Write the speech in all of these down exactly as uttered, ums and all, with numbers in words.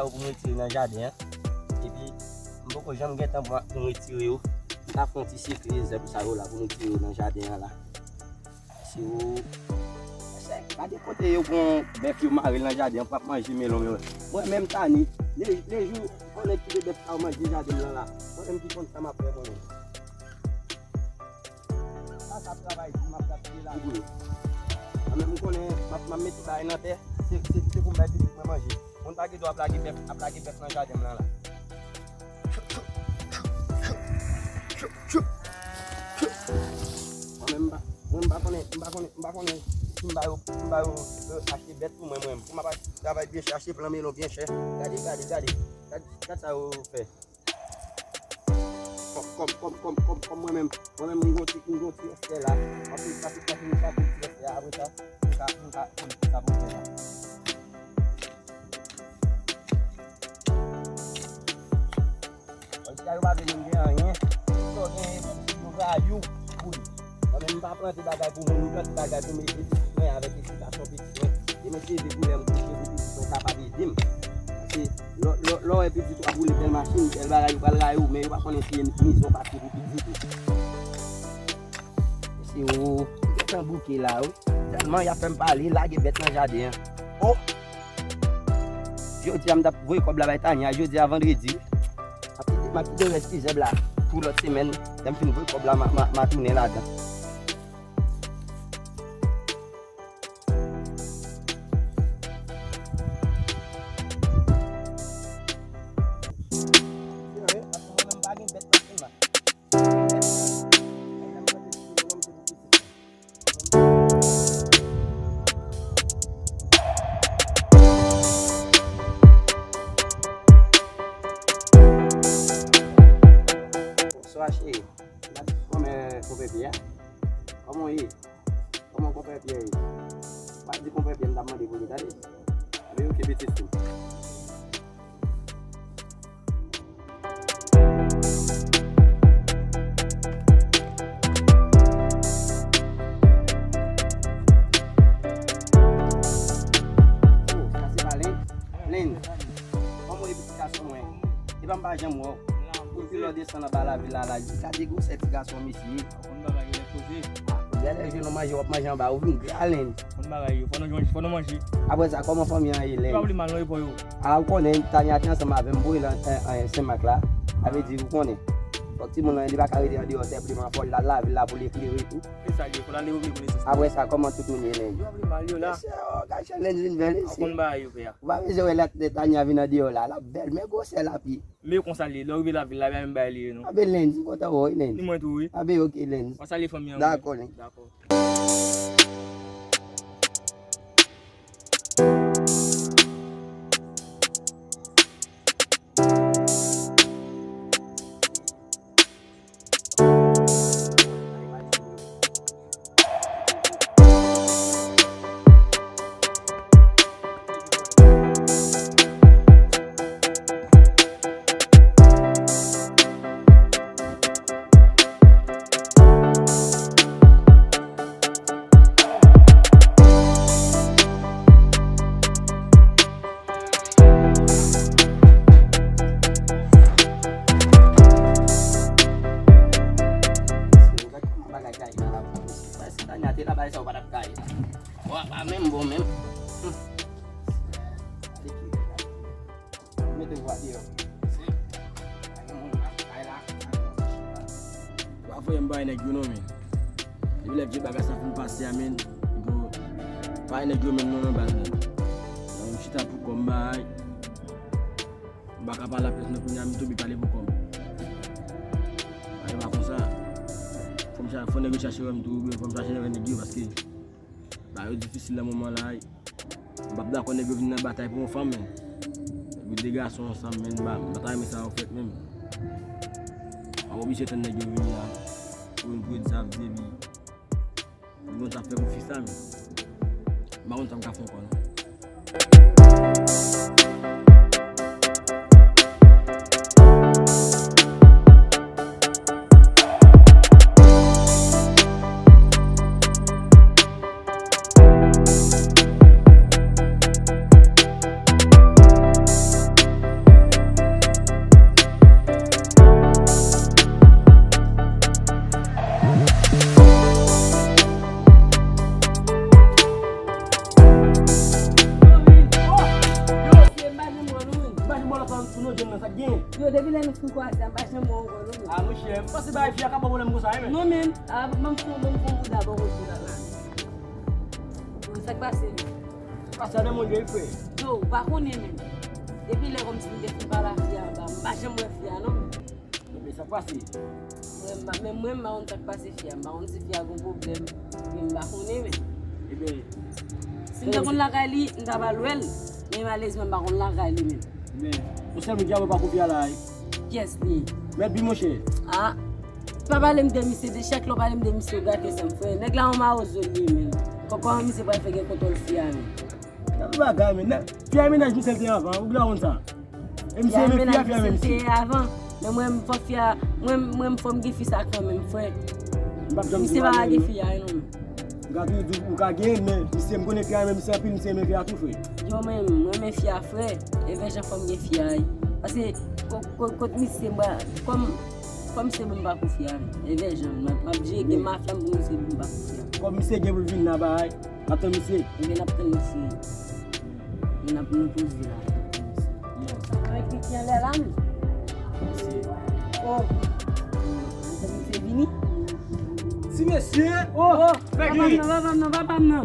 Pou m retire nan jaden an. Epi, m poko janm gen tan pou m, pou m retire yo. M ta fè yon ti sekle zèb sa yo la pou m retire yo nan jaden an la. Si ou, mesye, gade kote yo gon bèf yo mare nan jaden an pou ap manje melon yo. Mwen menm Tani, le, le jou, konnen kite bèf sa yo manje jaden m nan la. Mwen menm ki konn sa m ap fè mwen menm. Sa, sa travay di, m ap gaspiye lajan. Mwen menm, m konnen, m ap, m ap mete bagay nan tè, se, se, se pou m bay pitit mwen manje. Moun pa gen dwa ap lage bèf, ap lage bèf nan jaden m nan la. Mwen menm, m pa, mwen m pa konnen, m pa konnen, m pa konnen si m ba yo, m ba yo, euh, achte bèt pou mwen, mwen menm. Pou m ap travay byen chè, achte plan melon byen chè. Gade, gade, gade. Gad, gad sa yo fè. Kòm, kòm, kòm, kòm, kòm, kòm mwen menm. Mwen menm, m gon ti, m gon ti rèstè la. M ap fè sa tout, sa fini sa tout ti rèstè a. Apre sa, m ka, m ka, m ka, m ka pou fè sa. Kòm si yo pa vle menm gen anyen, sa w genyen pou di yo rayou pou li. Mwen menm, m pa plante bagay pou moun, m plante bagay pou m ede pitit mwen avèk edikasyon pitit mwen. E mwen se ede pou lè m kouche pou pitit mwen kapab ede m. Paske lè, lè, lè w wè pitit ou ap woule bèl machin, bèl bagay, yo pral rayi w, men yo pa konnen se mizè w pase pou pitit ou. Se ou, m gentan bouke la, wi. Tèlman y ap fè m pale, lage bèt nan jaden an. Oh! Jodi a, m t ap voye kòb la bay Tania, jodi a vandredi. M ap kite, m ap kite rès ti zèb la pou lòt semèn. Lè m fin voye kòb la, m a, m a, m a tounen ladan. Bonswa, cheri. M pa di kòman konpè Pyè a? Kòman w ye? Kòman konpè Pyè ye? M pa di konpè Pyè, m t ap mande pou li, tande. Anben, oke, pitit fi m. Oh, sa se pa Lens? Lens. Kòman w ye, pitit gason mwen? Epa m pa janm wè w. Depi lè w desann anba lavil la, la, gade gwosè ti gason misye ye. Ou konn bagay yo lè poze. Lè, lè jenou manje, w ap manje anba, ou vin gra, Lens. Ou konn bagay yo, fò nou manje, fò nou manje. Apre sa, kòman fanmi an ye, Lens? Yo pa vle mal non, yo pa yo. A, ou konnen, Tania te ansanm avè m pou l an, an, an Senmak la. Sa vle di, ou konnen. Fòk timoun nan, li pa ka rete andeyò senpleman, fò l al lavil la pou l eklere tou. E sa l ye, fò l ale ouvri konesans li. Apre sa, kòman tout moun ye, Lens? Yo pa vle mal, yo la. Mesye, oh, gad jan Lens vin bèl, mesye. Ou konn bagay yo, pè a. Ou pa bezwen wè lè, lè Tania vin andeyò la, l ap bèl, men gwosè l ap ye. Men konsa l ye, lè w rive lavil la, pa menm bagay li ye non. Anben Lens, m kontan wè w wi, Lens. Ni mwen tou wi. Anben oke, Lens. W a salye fanmi an wi. Dakò, Lens. Dakò. Bagay kay la, si Tania te la, bagay sa yo pa t ap kay la. Wa pa menm bon menm. Hmm. Mete vwa deyò. Pa gen moun nan kay la. Wa voye m bay nèg yo non, men. Depi lè vye bagay sa fin pase a, men. Yo, bay nèg yo menm non, non, baz, men. Nan m chita pou kò m bay. M pa ka pale a pèsonn kounye a, m tonbe pale pou kò m. Bagay pa konsa. Fò m cha-, fò nèg yo chache wè m tou, oubyen fò m chache wè nèg yo, paske bagay yo difisil nan moman la. M p ap dakò nèg yo vin nan batay pou yon fanm, men. Nèg yo de gason ansanm, men, m pa, m pa ta renmen sa yo fèt menm. M ap oblije tann nèg yo vini la pou vin pou yo di sa vle di. M konn sa fè pou fi sa, men. M pa konn sa m ka fè ankò, non. Depi lè nou fin kwaze a, m pa janm wè w ankò non, men. Ah, monchè, m panse bagay fi a ka ba w pwoblèm konsa, wi, men. Non, men, ah, ban m fon, ban m fon bouda bò kote w la, la. Bon, sa k pase, men? Pase a nan moun yo, wi, frè. Yo, ou pa konnen, men. Depi lè kòmsi m te fin pale a fi a anba, m pa janm wè fi a, non, men. Ebyen, sa k pase? Mwen, m pa, men mwen, m pa konn sa k pase fi a. M pa konn si fi a gon pwoblèm. Men m pa konnen, men. Ebyen, si m te konn lakay li, m ta pral wè l. Men malerezman, m pa konn lakay li, men. Men, ou sèl moun ki ap pa konfye a la, wi. Kiyès li ye? Mèt Bi, monchè. Ah, pa pale m de misye, de chak lè w pale m de misye, w gate san m, frè. Nèg la yon mawozo li ye, men. Kòman misye pral fè gen kontwòl fi a, men? Nan bagay, men. Fi a mennaj misye l te ye avan, ou genlè konn sa. E misye renmen fi a, fi a renmen misye. Avan. Men mwen, m fò fi a, mwen, mwen, fò m gen fi sa kanmenm, frè. M p ap janm di w pa gen fi a, non. M ka toujou di w ou ka gen, men misye, m konnen fi a renmen misye anpil, misye renmen fi a tou, frè. Yo, men, mwen renmen fi a, frè. E vè jan fò m gen fi a, wi. Paske, ko-, ko-, kot misye, mwen, kòm, kòm misye ban m pa konfye a, wi. E vè jan, m ap, m ap jere gen mafya m pou misye ban m pa konfye a. Kòm misye gen pou l vin nan bagay, n ap tann misye. Ebyen, n ap tann misye. N ap nou poze la. Sa va ki anlè la, men. Oh. Antann misye vini. Ti mesye. Oh. Papa m nan, papa m nan, papa m nan.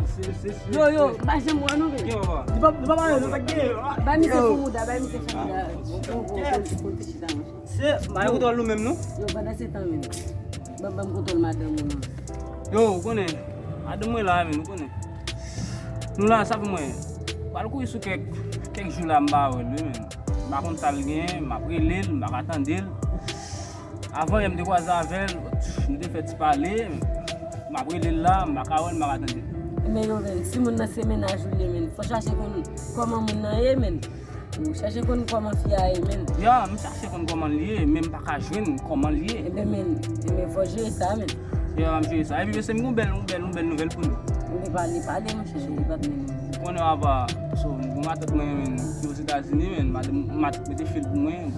Yo, yo, m pa janm wè nou, men. Li pa, li pa pale, non, sa k gen. Ba misye fon bouda, ba misye fon bouda. Bon, bon, bon, bon, bon, chita, monchè. Se, m pa gen kontwòl nou menm, non. Yo, pandan se tan menm. Ban, ban m kontwòl madanm ou non. Yo, ou konnen, madanm mwen la, menm, ou konnen. Nou la, sa fè mwen pral kouri sou kèk, kèk jou la, m pa wè l, wi, menm. M pa konn sa l gen, m ap rele l, m pa ka tande l. Avan yè, m te kwaze avè l, nou te fè ti pale, m ap rele l la, m pa ka wè l, m pa ka tande l. Men yo, menm, si moun nan se mennaj ou li ye, menm, fò chache konn kòman moun nan ye, menm. Ou chache konn kòman fi a ye, menm. Ya, m chache konn kòman l ye, men m pa ka jwenn kòman l ye. Ebyen, menm, ebyen, fò jere sa, menm. Ya, m ap jere sa. Epi, mesye, m gen yon bèl, yon bèl, yon bèl nouvèl pou nou. Ebyen, pale, pale, monchè, e pa t menm. Ou konnen apa, so, m gen yon matant mwen, menm, ki Ozetazini, menm, matant mwen te fè l pou mwen,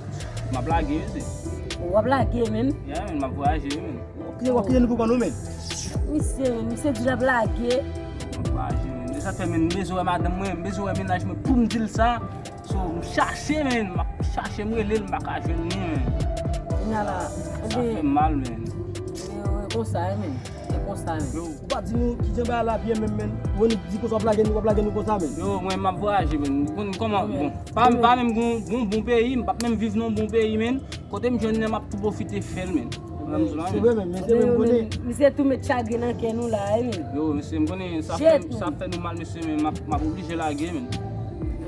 m ap lage, mesye. W ap lage, menm? Ya, menm, m ap vwayaje, menm. Kite, w ap kite nou pou kò nou, menm. Misye, menm, misye di l ap lage. M ap lage, menm. Se sa k fè, menm, m bezwen wè madanm mwen, m bezwen wè mennaj mwen pou m di l sa. So, m chache, menm, m ap chache, m rele l, m pa ka jwenn li, menm. Kounye a la, sa fè m mal, menm. E konsa, menm. E konsa, menm. Yo. Ou pa di nou kijan bagay la ap ye, menm, menm. Ou vin di konsa w ap lage nou, w ap lage nou konsa, menm. Yo, mwen, m ap vwayaje, menm. Ou konn kòman, bon. Pa, pa menm gon, gon bon peyi, m p ap menm viv nan yon bon peyi, menm. Kote m jwenn nan, m ap tou pwofite fè l, menm. Se vre, menm, mesye, menm konnen. Misye tou met chagren nan kè nou la, wi, menm. Yo, mesye, m konnen sa fè, sa fè nou mal, mesye, men m ap, m ap oblije lage, menm.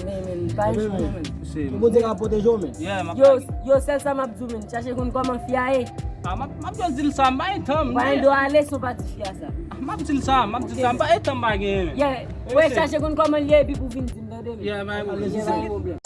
Men, men, pa yon chou, menm. Mesye, Bondye ka pwoteje w, menm. Yeah, m ap lage. Yo, yo, sèl sa m ap di w, menm. Chache konn kòman fi a ye. Ah, m ap, m ap just di l sa, m pa gen tan, m pa gen dwa ale san w pa di fi a sa. Ah, m ap di l sa, m ap di l sa, m pa gen tan, m pa gen, menm. Yeah, wè, chache konn kòman l ye, epi pou vin di m, tande, menm. Yeah, pa gen pwoblèm.